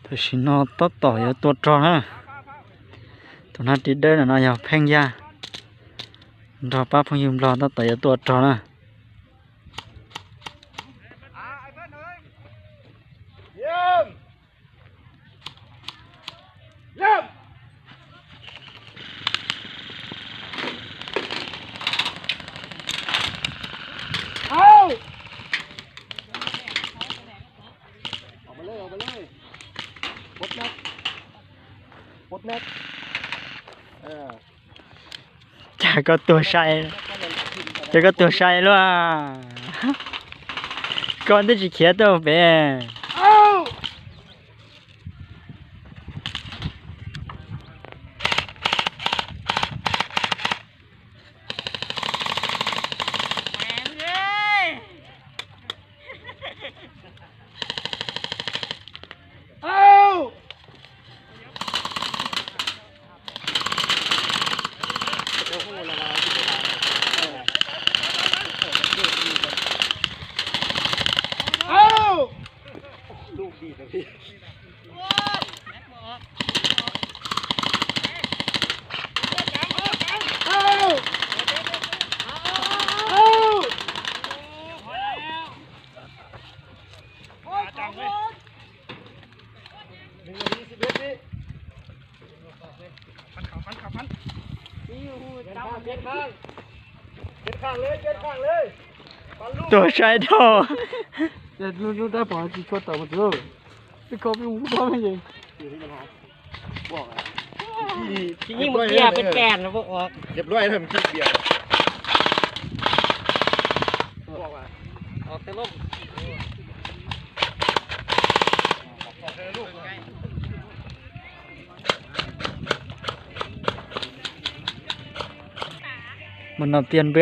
Tam sim no tab tom yuav tua rog na. Tus hnav ris dawb no yog Pheej Yaj nrog pab phooj ywg Nplog tab tom yuav tua rog na. Cas koj tuag sai, cas koj tuag sai luaj. Koj twb tsis khiav tuaj pem. Tuag sai dhau. Lub rab phom tsis tshua tawm mus txwv, twb kho peb mus kho me es. Tsis yeej mus kiag peb pem no ua. Mus no tiag npwb.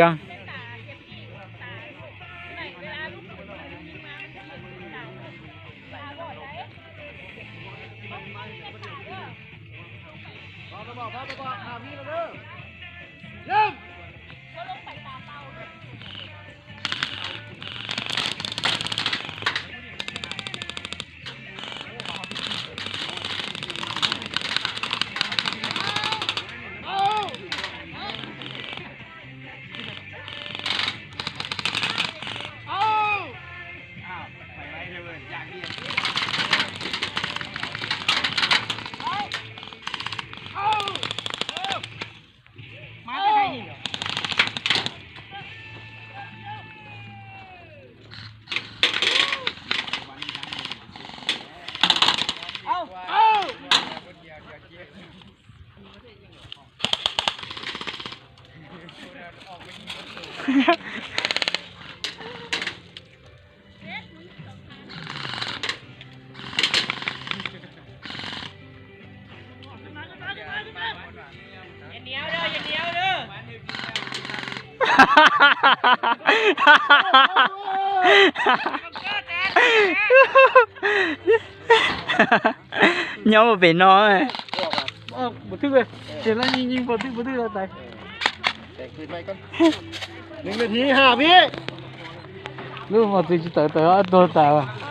Nyob ua pem no. Lub mos txwv tsis tawm tawm tuag tas.